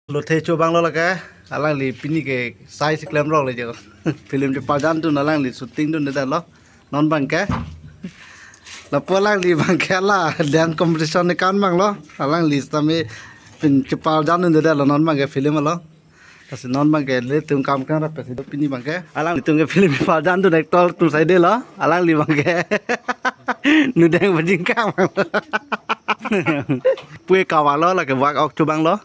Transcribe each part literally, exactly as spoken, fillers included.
Lothe chobang lo lake, alangli pini ke sai si klemrok le jo. Film chepajandun alangli shooting dunde lo. Non abangke. Lapu alangli abangke la dance competition ne kan abang lo. Alangli sitame pini chepajandunde lo non abangke film lo. Lasi non abangke nelitum kam kan rap si do pini abangke. Alanglitum ke film pajandun actor atum saide lo. Alangli abangke. Nudeng bajing kang abang. Pue kawalo lake wak ok chobang lo.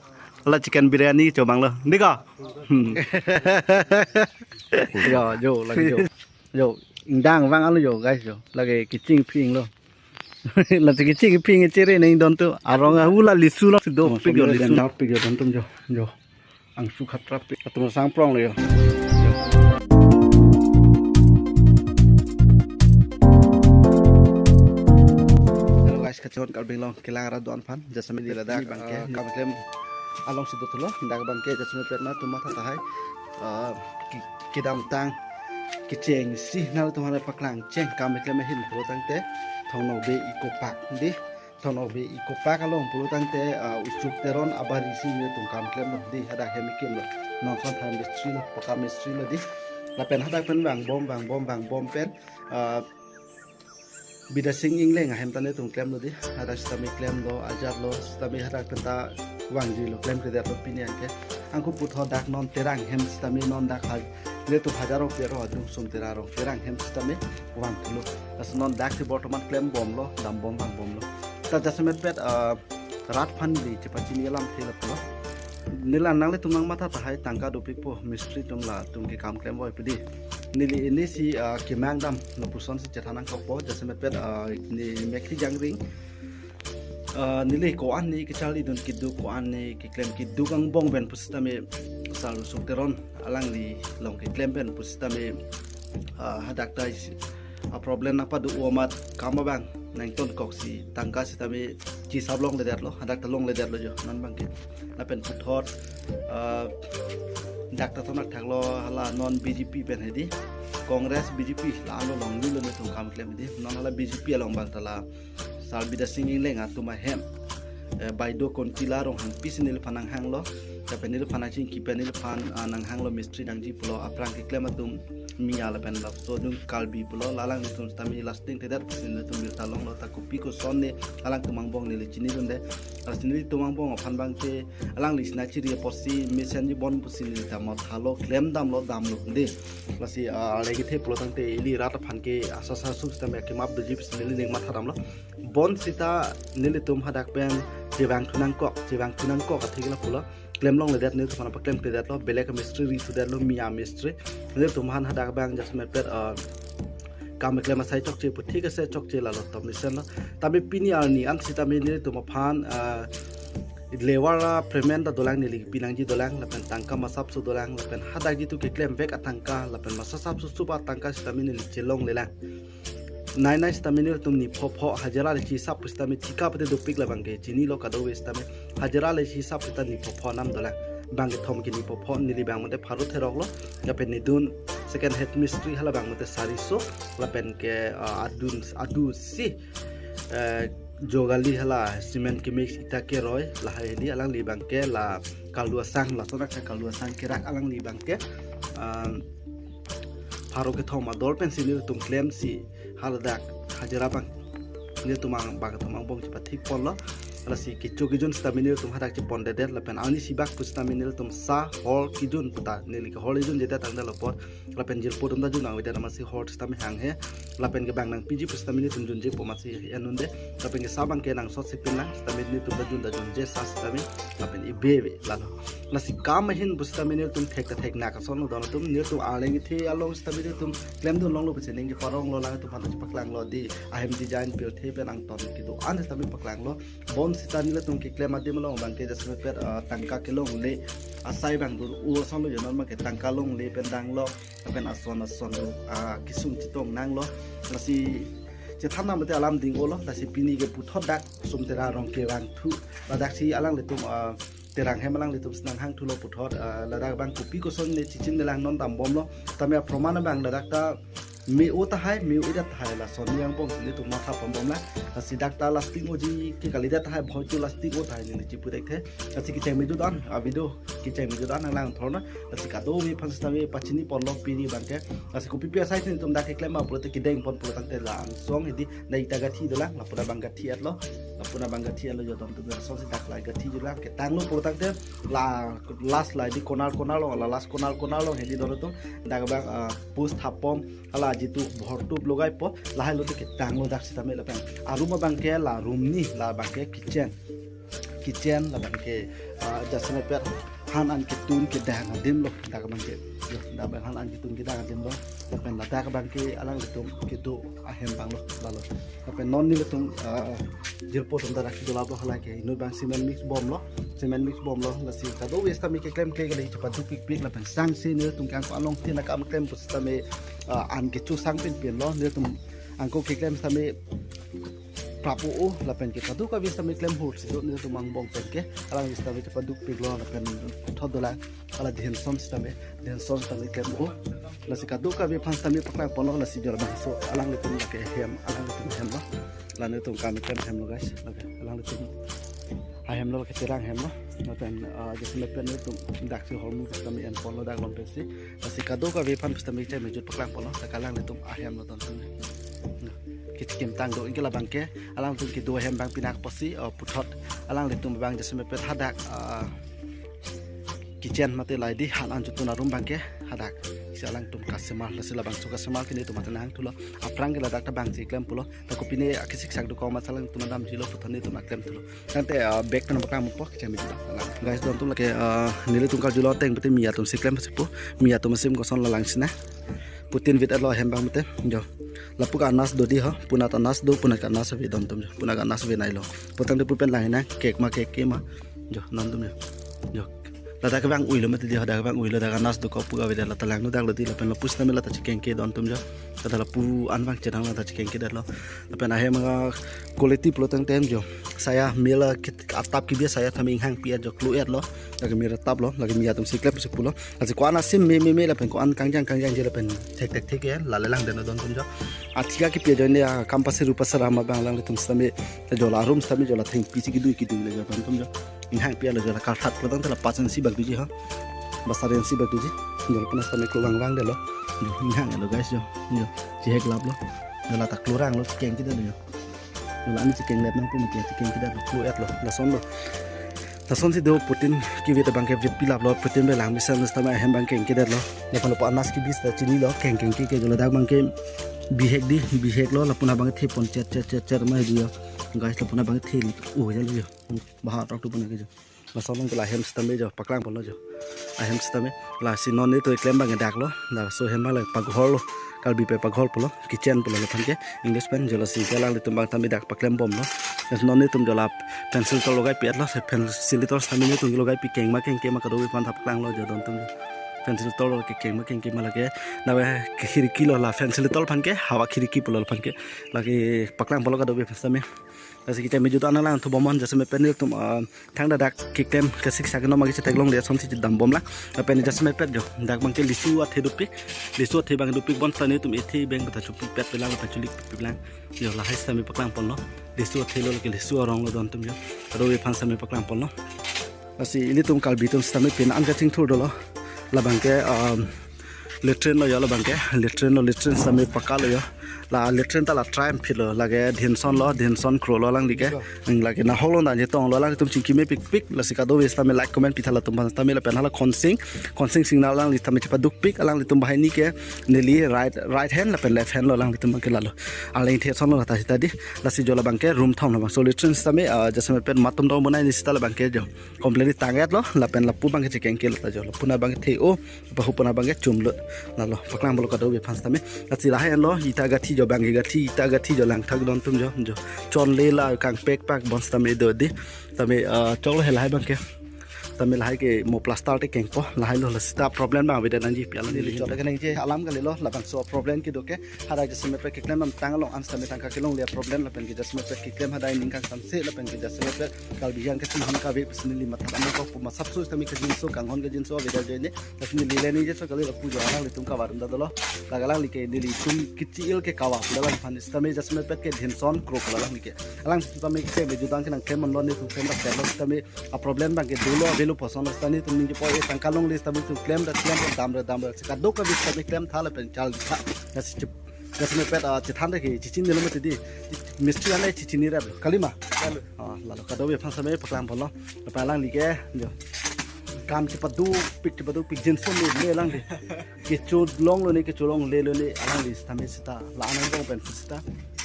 La chicken biryani chobang lo. Dei ko? Hmm. Jo, jo, lake jo. Jo, ingdang abang alo jo, guys jo. Lake keching ping lo. La keching ping chere neng don tu. Arong ahula lisu lo si dopik jo, lisu. Dopik jo don tum jo. Jo. Angsu khatrap pik. Atum sang prong lo jo. Hello guys, kachon Karbi Anglong kelang arat do-an aphan. Jasemet ladak, abangke, ah, kam klem alongsi dothulo, dak abangke jasemet pet nangtum matha tahai, ah, ki-, kedamtang kechengsi nangtum aphan paklang cheng kam klem ahin pulo tangte Thong Nokbe Eco Park dei, Thong Nokbe Eco Park along pulo tangte, ah, Usuk Teron abari si nelitum kam klemlo dei, hadak hem ikimlo, non son than mistri lo, paka mistri lo dei, lapen hadak pen vangbom, vangbom, vangbom pen, ah, Bidya Sing Engleng ahem ta nelitum klemlo dei. Hadak sitame klemlo, ajatlo, sitame hadak penta vangjilo, klemkledetlo pini anke. Anke puthot dak non Terang hem sitame non dak hal, nelitum hajar rong piro adung sum Terang rong Terang hem sitame vangthulo. Laso non dak si bortoman klembomlo, dambom vangbomlo. Ta jasemet pet, ah, rat aphan neli chepachini alamthe lapulo. Neli nanglitum nangmatha tahai tangka dopikpo, mistri atum latum ke kam klemvoi pu dei. Neli neli si, ah, kemang dam lapuson si chethan nangkokpo, jasemet pet, ah, ne mekri jangring. Ah, neli ko-an ne kecharlidun keduk, ko-an ne keklem keduk angbong pen pusitame Sar Usuk Teron alangli along keklem pen pusitame, ah, hadak ta isi, ah, problem nangpado-o amat kam abang nangtonkok si tangka sitame chisap longledetlo, hadak ta longledetlo jo, non abangke. Lapen puthot, ah, dak ta tonak thaklo, hala non B J P pen hedi, Congress B J P la along longlilo nelitum kam klem hedi, non hala B J P along abang ta la Sar Bidya Sing Engleng atum ahem, eh, Baido Kuntila Ronghangpi si neliphan nanghanglo. Lapen neliphan nangchingki pen neliphan, ah, nanghanglo mistri nangji pulo, aphrang keklem atum Miya lapen laso adung Karbi pulo, la alanglitum sitame lasting thedet pusi nelitum birta longlo, ta kopi koson ne alangtum angbong neli chinidunde. Lasi nelitum angbong aphan abangke alangli sina chiri apotsi mesenji bon pusi neli ta mathalo, klem damlo, damlo dei. Lasi, ah, lagi the pulo tangte ili rat aphan ke asasa suk sitame akemap doji pusi neli ning matha damlo. Bonsita nelitum hadak pen chevangthu nangkok, chevangthu nangkok athik lapulo. Klem longledet, nelitum aphan paklemkledetlo, belek mistri ri thudetlo, Miya mistri. Nelitum aphan hadak abang jasemet pet, ah, kam klem asai chokche pu thik ase, chokche lalo tom mesenlo. Tame pini arni an sitame nelitum aphan, ah, levar apremen ta dolang, neli pinangji dolang, lapen tangka masapso dolang, lapen hadak jitu keklemvek atangka, lapen masasapso sup atangka sitame neli chelonglelang. Nai nai sitame nelitum ni phopho hajira le chisap sitame thika pete dopik labangke chinilo, kadokave sitame hajira le chisap sita ni phopho nam dolang. Bangkethom ke ni phopho, neli abang mate pharo theroklo, lapen nidun second head mistri hala abang mate sariso, lapen ke, ah, adun adu si, eh, jogali hala cement kemix ita keroi, lahai hedi alangli abangke la kalu asang, lason akha kalu asang kerak alangli abangke, ah, pharo kethom ador pensi nelitum klemsi haladak hajira abang nelitum abang kethom angbong chepathik ponlo. Lasi kecho kejun sitame nelitum hadak chepondedet, lapen ani sibak pu sitame nelitum sa hor kejun puta, neli ke hor kejun jedet tangda lapor, lapen jirpo atum ta jun avedet amatsi hor sitame hanghe, lapen ke bang nangpiji pu sitame nelitum junjepo amatsi enunde, lapen ke sa abangke nangsot sipin lang sitame nelitum ta jun ta junje sa sitame, lapen ibe be lalo. Lasi kam ahin pu sitame nelitum thek ta thek nak asonlo don atum, nelitum arleng kethe along sitame nelitum klemdun longlo pusi ning paronglo, lang atum aphan chepaklanglo dei, ahem design pirthe pen angton kedo-an sitame paklanglo. Bonsita nelitum keklem adim along abangke jasemet pet, ah, tangka kelongle asai abang dur u asonlo, jonon abangke tangka longle pen danglo, lapen ason ason dur, ah, kesung chetong nanglo. Lasi chethan nam mate alam ding-olo, lasi pini ke puthot dak sum Terang rong kevangthu, ladak si alanglitum, ah, Terang hem alanglitum si nanghangthulo puthot, ah, ladak abang kopi koson ne chichin delang, non dambomlo. Tame aproman abang ladak ta me-o tahai, me-o-et tahai, lason ni angbong si ilitum matha pon bomlang. Lasi dak ta lasting oji ke kalidet tahai, bhoi tu lasting o tahai neli chipu thekthe. Lasi kecheng mejut an, a video kecheng mejut an nanglang thorna. Lasi kadokave aphan sitame pachini ponlo pini abangke. Lasi kopi pi asai si ilitum dak keklem ma pulote kedeng pon pulo tangte la angsong hedi, dak ita gathi dolang, lapu abang gathi-etlo. Lapu abang gathi-etlo jo don atum, lasonsi dak la gathi dolang, ketanglo pulo tangte la last la hedi corner corner along, la last corner corner along hedi don atum, dak abang, ah, post thap pon, hala jitu bhortup logaipo, lahai lote ketanglo dak sitame lapen. A room abangke la room ni, la abangke kitchen. Kitchen la abangke, ah, jasemet pen han an ketun kedang adim lo, dak abangke. Yo, dak abang han an ketun kedang adim lo. Lapen ladak abangke alanglitum kedo ahem abang lo, lalo. Lapen non nelitum, ah, jirpo atum ta rak kedo lap lo, halake inut abang cement mix bomlo, cement mix bomlo, lasi kadokave sitame keklem kle kali chepaduk pikpik lapen sangse nelitum ke angko along tin akam klem pusitame, ah, an kecho sang pinpin lo, nelitum angko keklem sitame prap o, lapen ke kadokave sitame klem hur si do, nelitum angbong pen ke, alang sitame chepaduk piklo, lapen thot dolang, hala dhenson sitame, dhenson sitame klem o. Lasi kadokave aphan sitame paklang ponlo, lasi jo labangso alanglitum lake hem, alanglitum hem lo. La nelitum kam klem hem lo guys, lake alanglitum ahem lo, lake cherang hem lo. Lapen, ah, jasemet pen nelitum dak si hormu sitame en ponlo dak lom pensi. Lasi kadokave aphan sitame kecheng mejut paklang ponlo, lake alanglitum ahem lo don atum. Kechikimtang do, anke labangke alangtum kedo ahem abang pinak pusi, oh, puthot alanglitum abang jasemet pen hadak, ah, kitchen mate la hedi han an chotun a room abangke hadak. Si alangtum kasemar, lasi labangso kasemar ke nelitum mate nangthulo. Aphrang ke ladak ta abang si klem pulo. Ta kopine akisik sak do koma si alangtum damjilo puthot nelitum aklem thulo. Tangte, ah, back pen paklang ponpo kecheng mejut. Guys, don atum lake, ah, nelitum karjulo ateng pute Mia atum si klem pusi pu. Mia atum asim koson la lang sina. Putin vit-etlo ahem abang mate. Jo. Lapu ke anas do hedi ho, punat anas do, punat ke anas ave don atum jo. Punat ke anas ave nailo. Pulo tangte pu pen lang hena, kek ma kengke ma. Jo, don atum jo. Jo. Ladak ke abang oilo mati hedi ho, dak ke abang oilo, dak anas do ko pu ave, dak lata langno daklo hedi, lapen lapu sitame lata chekengke don atum jo. Kada lapu an abang chenang lata chekengkedetlo. Lapen ahem a-quality pulo tangte hem jo. Saya mela kit atap kebi saya tame inghangpi-et jo, klo-etlo. Lake mera atap lo, lake Mia atum si klem pusi pulo. Lasi ko-an asim me me me lapen ko-an kangjang kangjangji lapen thek thek thek ke lale lang den don atum jo. Athika kepi ajoine akam pasi rupa sarama abang alanglitum sitame jo la room sitame jo la thengpi si kedui kedui lake don atum jo. Inghangpi-etlo jo la karthat pulo tangte la pas insi bak doji ho. Ba sar insi bak doji. Jo la puna sitame klo vang vang detlo. Jo inghang-etlo guys jo. Jo chehek laplo. Jo lata klo ranglo, chekengkedetlo jo. Jo la ani chekenglet nang pu mati, chekengkedetlo, klo-etlo, lasonlo. Lasonsi do putin kevit abangke vit pilaplo, putin ave lang mesen sitame ahem abang kengkedetlo. Lapen lapu anas kebi sita chinilo, keng kengke ke jo ladak abangke bihek hedi, biheklo, lapu abang the pon chet chet chet chet ma hedi jo. Guys, lapu abang the, oh, jalo jo. Bahar rok tu pun ke jo. Laso along ke la ahem sitame jo, paklang ponlo jo. Ahem sitame, lasi non nelitum keklem abang dak lo, laso ahem abang la paghor lo, Karbi pen paghor pulo, kitchen pulo laphan ke, English pen jo, lasi ke alanglitum abang tame dak paklem bomlo. Lasi non nelitum jo la ventilator logaipi-etlo, se ventilator sitame nelitum logaipi keng ma kengke ma kadokave aphan ta paklanglo jo don atum jo. Ventilator lo ke keng ma kengke ma lake, nave ke khirki lo la ventilator aphan ke, hawa khirki pulo laphan ke, lake paklang ponlo kadokave aphan sitame. Lasi kecheng mejut an nanglang thu bomnon, jasemet pen nelitum, ah, thangta dak keklem kesik sak no magi chetheklongle asonsi chedam bomlang. Lapen jasemet pen jo, dak abangke lisu athe dopik, lisu athe abang dopik bon sitame nelitum ethe abang ta chupik pet pelang, ta chulik pet pelang. Jo lahai sitame paklang ponlo. Lisu athe lo lake lisu arong lo don atum jo. Kadokave aphan sitame paklang ponlo. Lasi ilitum Karbi atum sitame pin an kachingthur dolo. Labangke, um, latrine lo jo labangke. Latrine lo, latrine sitame pakka lo jo. La latrine ta la try phit lo. Lake dhenson lo, dhenson kro lo alangli ke. Lake nahok lo na je tong lo, alangtum chingki mepikpik. Lasi kadokave sitame like comment pitha latum aphan sitame, lapen hala khonsing, khonsing signal alangli sitame chepadukpik, alanglitum banghini ke neli right, right hand lapen left hand lo alanglitum abangke lalo. Alangthe ason lo lata sita hedi. Lasi jo labangke room thom labangso latrine sitame, ah, jasemet pen matum dong bonai ni sita labangke jo. Completely tang-etlo, lapen lapu abangke chekengke lata jo. Lapu abangke the-o, lapu abangke chumlo. Lalo, paklang ponlo kadokave aphan sitame. Lasi lahai anlo, ita gathi jo abangke gathi, ita gathi jo langthak don atum jo, jo. Chonle la kangpek pak bon sitame do hedi. Sitame, ah, choklo he lahai abangke. Tame lahai ke mo plaster te kengpo, lahai lo la sita problem abang avedet nangji pi alam neli neli chot ke nangji alam kalilo, labangso problem kedo ke, hadak jasemet pet keklem damtang along an sitame tangka kelongle problem lapen ke jasemet pet keklem hadak ning kangsamse lapen ke jasemet pet kalbijang ke singhon kave pisi neli matha damnangkok pu masapso sitame kejinso kanghon kejinso avedet ajoine, lasi neli le ningjeso kalilo pu jo alanglitum kavardun ta dolo, la alangli ke nelitum kechi-il ke kava pu la alangphan sitame jasemet pet ke dhenson kro pu la alangli ke. Alang sitame kecheng mejut abang ke nangklem manlo, netum klem dak klem lo sitame a problem abang ke dolo avelo puson lo sitame netum ningjepo, e tangka longle sitame netum klem dak klem dak damre damre si kadokave sitame klem tha lapen charli tha. Lasi chip, jasemet pet, ah, chethan dak ke chichinine lo mati di. Mistri ane chichinine lo. Kalima? Lalo. Ah, lalo kadokave aphan sitame paklang ponlo. Lapen alangli ke, jo. Kam chepadupik, chepadupik jinso meme alangli. Kecholonglone, kecholonglelone, alangli sitame sita la-an angbong pen sita.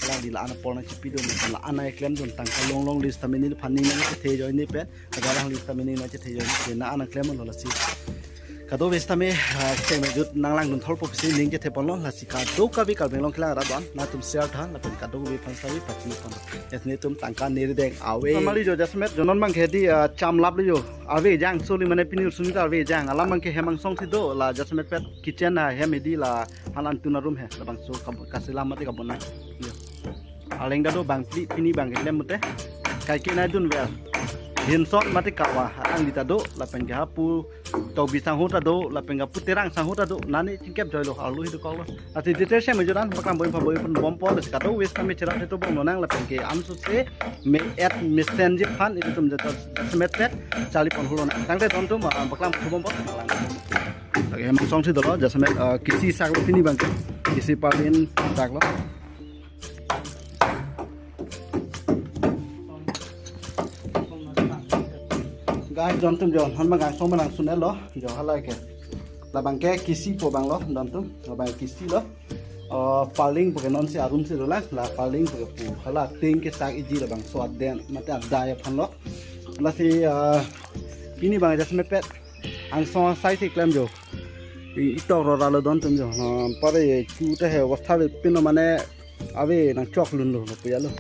Alangli la-an apor nangchipidun, la-an nangklemdun, tangka longlongle sitame neliphan ning nangchethe ajoine pen. Hadak alangli sitame ning nangchethe ajoine pen, la-an nangklem lo lasi. Kadokave sitame, ah, kecheng mejut nanglangdun tholpo pisi ningjethe ponlo, lasi kadokave Karbi Anglong kelang arat abang, nangtum share tha, lapen kadokave aphan sitame pachini ponlo. Yes, netum tangka neri deng ave. Normally jo, jasemet jo non abang ke di, ah, cham lap lo jo. Ave jang soli mane pini suni ta ave jang. Alam abang ke hem angsong si do, la jasemet pet kitchen ahem hedi la halan tuna room he. Labangso kab-, kaselam mate kabonai. Yo. Aleng ta do bangphli pini abang keklem mute. Kaike nangdunver. Dhenson mate kava alangli ta do lapen ke hapu Tobi sangho ta do lapen ke hapu Terang sangho ta do. Nani chingkep joilo, arlo hi dokoklo. Ati detail si mejut an paklang boi pha boi pon bompo, lasi kadokave sitame cherap thekthe bomlonang lapen ke ansose me-et mesenji aphan ilitum jat jasemet pet charli pon hulonang. Tangte dontum, ah, paklang pha bompo. Lake hem angsong si dolo, jasemet, ah, kisi saklo pini abang ke. Kisi parlin saklo. Guys, dontum jo, han abang angsong abang sunelo, jo hala ke. Labang ke kisipo abang lo, dontum, labang kisilo. Oh, parlin pu ke non si arum si dolang, la parlin pu ke pu. Hala ting kesak iji labangso aden, mate adai aphan lo. Lasi, ah, pini abang jasemet pet angsong asai si klem jo. I-, itok rora lo dontum jo. Ah, pare chu ta he, bostha le pino mane ave nangchoklunlo, lo puya lo.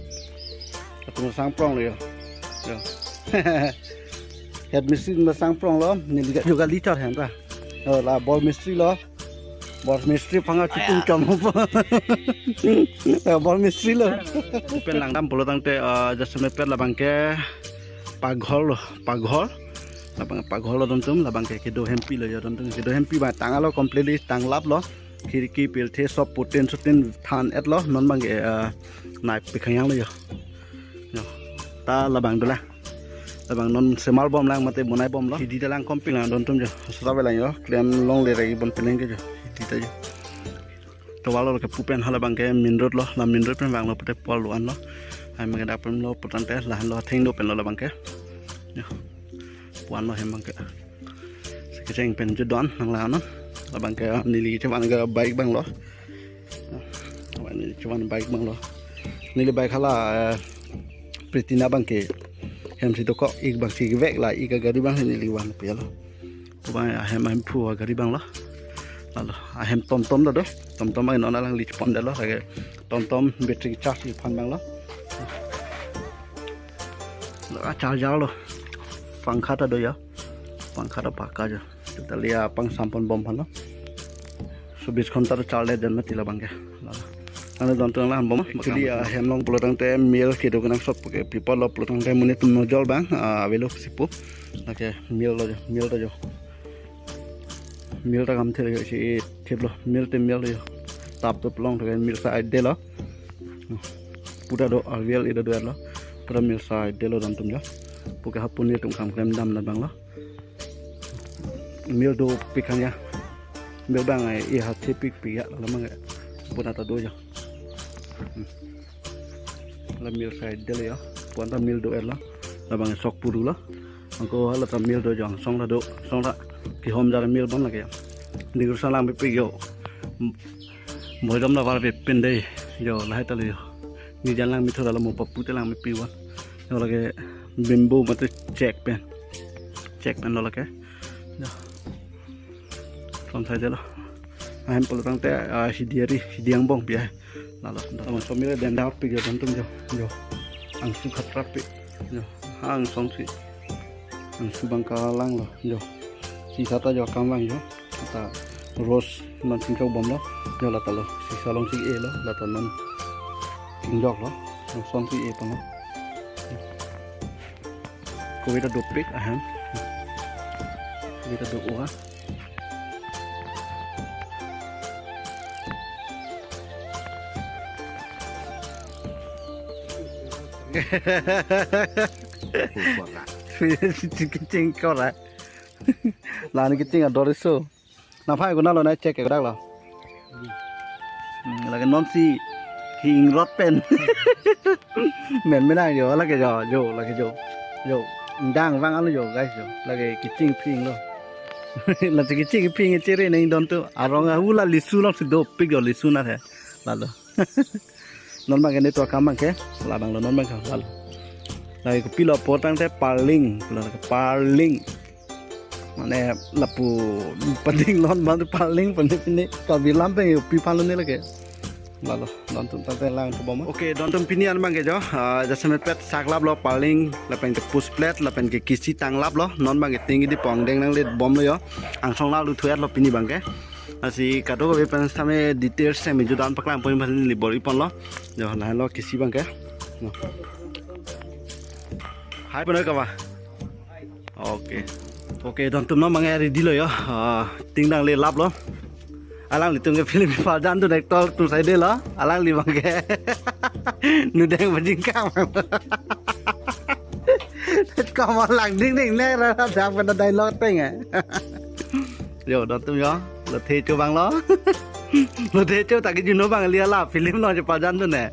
Atum sang pronglo jo. Jo. Head mistri ma sang pronglo, neli ga juga litar hen ta. Oh, la bor mistri lo. Bor mistri aphan chitung chom po. Eh, bor mistri lo. Pen langdam pulo tangte, ah, jasemet pet labang ke paghor lo, paghor. Labang paghor lo dontum, labang ke kedo hempi lo jo dontum. Kedo hempi abang tang lo, completely tang lap lo. Khirki pirthe sob putin sutin than-et lo, non abang ke, ah, nai pikhang lo jo. Jo. Ta labang dolang. Labang non semar bomlang mate bonai bomlo. Hidi ta lang komping lang dontum jo. Sota belang jo. Klem longle regi bon peleng ke jo. Hidi ta jo. Tovar lo ke pu pen hala abang ke main road lo. La main road pen vanglo pute pol lo-an lo. Hai mage dak pen lo putangte lahan lo thengno pen lo labang ke. Jo. Pu-an lo hem abang ke. Sekecheng pen judon nanglang non. Labang ke neli chevan ke bike abang lo. Abang neli chevan bike abang lo. Neli bike hala, eh, Platina abang ke. Hem si dokok ik abang si vek la ik agari abang neli van puya lo. Pu abang ahem ahem phu agari abang lo. Lalo ahem tomtom ta do. Tomtom abang non alangli chepondetlo lake. Tomtom battery charge aphan abang lo. La charger lo. Pangkha ta do jo. Pangkha ta paka jo. Totally apang sampon bom aphan lo. Chobis ghonta ta charle den mati labang ke. Lalo. Ano dontum lang bom. Actually, ah, hem along pulo tangte mel kedo kenangsot ke people lo pulo tangte monit mojol abang, ah, avelo sipu. Lake mel lo jo, mel ta jo. Mel ta kam thelo jo si theplo, mel te mel jo. Tap top long thake mel side de lo. Pu ta do, arvel ida do lo. Pu ta mel side de lo dontum jo. Pu ke hapu netum kam klem dam na abang lo. Mel dopik kan ya. Mel abang ai, i hat thepikpik ya, la mang ya. Pu ta do jo. Hmm. La mel side de lo jo. Pu anta mel do-et lo. Labang sok puru lo. Anke hala ta mel do jo, angsong ta do, angsong ta kehom jar mel bon lake jo. Decoration lang pipik jo. Boidom ta var pipin dei. Jo, lahai ta lo jo. Ni jan lang mitho ta lo mo papu te lang mipi wan. Jo lake bamboo mate chek pen. Chek pen lo lake. Jo. Front side lo. Ahem pulo tangte, ah, hidi ari, hidi angbong pi ai. Lalo, dak angsong mel den dapik jo dontum jo. Jo. Angsu khatrapik. Jo. Ha angsong si. Angsu abang kalanglo jo. Sisa ta jo akam vang jo. Ta rose non chingchok bomlo. Jo lata lo. Sisa alongsi e lo. Lata non chingjoklo. Lasonsi e pano. Kove ta dopik ahem. Kove ta do-o. Keching kora. Lani keching ador iso. Nangphan konatlo nangchek ke dak lo. Hmm, lake nonsi hing rot pen. Men menang jo, lake jo, jo, lake jo. Jo, dang vang alo jo, guys jo. Lake keching phing lo. Lake keching phing chere neng dontum. Arong ahula lisu alongsi dopik jo, lisu na the. Lalo. Non abangke ne to akam abangke. Labanglo non abangke lalo. Lake kopilo apot tangte parling, lake parling. Mane lapu pading lon bang parling pande pine kabilam pe pi palo ne lake. Lalo, dontum tangte lang thubom. Okay, dontum pini an abangke jo, ah, jasemet pet saklaplo parling, lapen ke pusplet, lapen ke kisi tanglaplo, non abangke ting idi pongdeng nangle bomlo jo. Angsong lalu thuetlo pini abangke. Lasi kadokave pen sitame details sitame judan paklang pon bhali bor-i ponlo. Jo, lahelo kisi abangke. No. Hai, pano kava. Okay. Okay, dontum non abangke ready lo jo. Ah, ting nangle laplo. Alanglitum ke film parjan atum actor atum saidelo. Alangli abangke nudeng bajing kang. Kamal lang ding ding ne ra ra jang pada dialogue teng eh. Jo, dontum jo. Lothe cho abanglo. Lothe cho ta ke juno abang lia la film lo je parjan atum ne.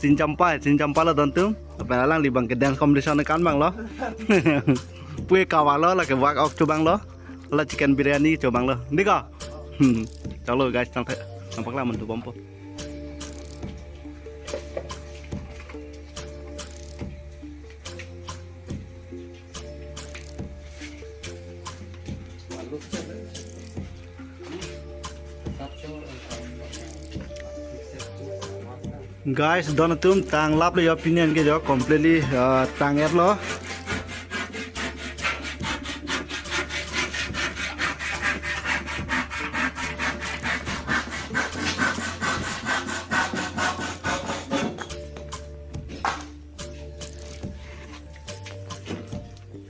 Chin Champa, Chin Champa lo dontum. Apa alangli abangke dance competition kan abanglo. Pue kavalo lake workout cho abanglo. La chicken biryani cho abanglo. Diko. Hmm. Chalo guys, tangte. Nampak lah mantu bompo. Guys, dontum tanglaplo jo, pini an ke jo completely, uh, tang-etlo.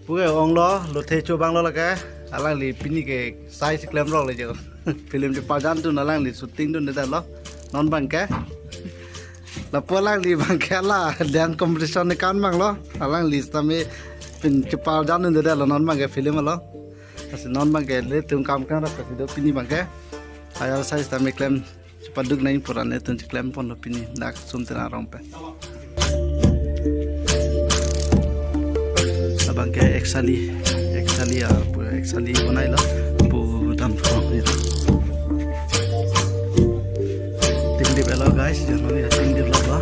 Pue onglo, lothe cho abanglo lake. Alangli pini ke sai si klemrok le jo. Film cheparjan atum alangli shooting atum detlo. Non abangke. Lapu alangli abangke la dance competition ne kan abanglo. Alangli sitame pini cheparjan atum detlo non abangke film lo. Lasi non abangke ilitum kam kan rap si do pini abangke. Ayar sai sitame klem chepaduk nangji pu ra netum cheklem ponlo pini dak Sumtena arong pen. Abangke ek sali, ek sali ya, pu ek sali bonailo, pu dam thong ya. Tingdip lo guys, jangan ya tingdip lo ba.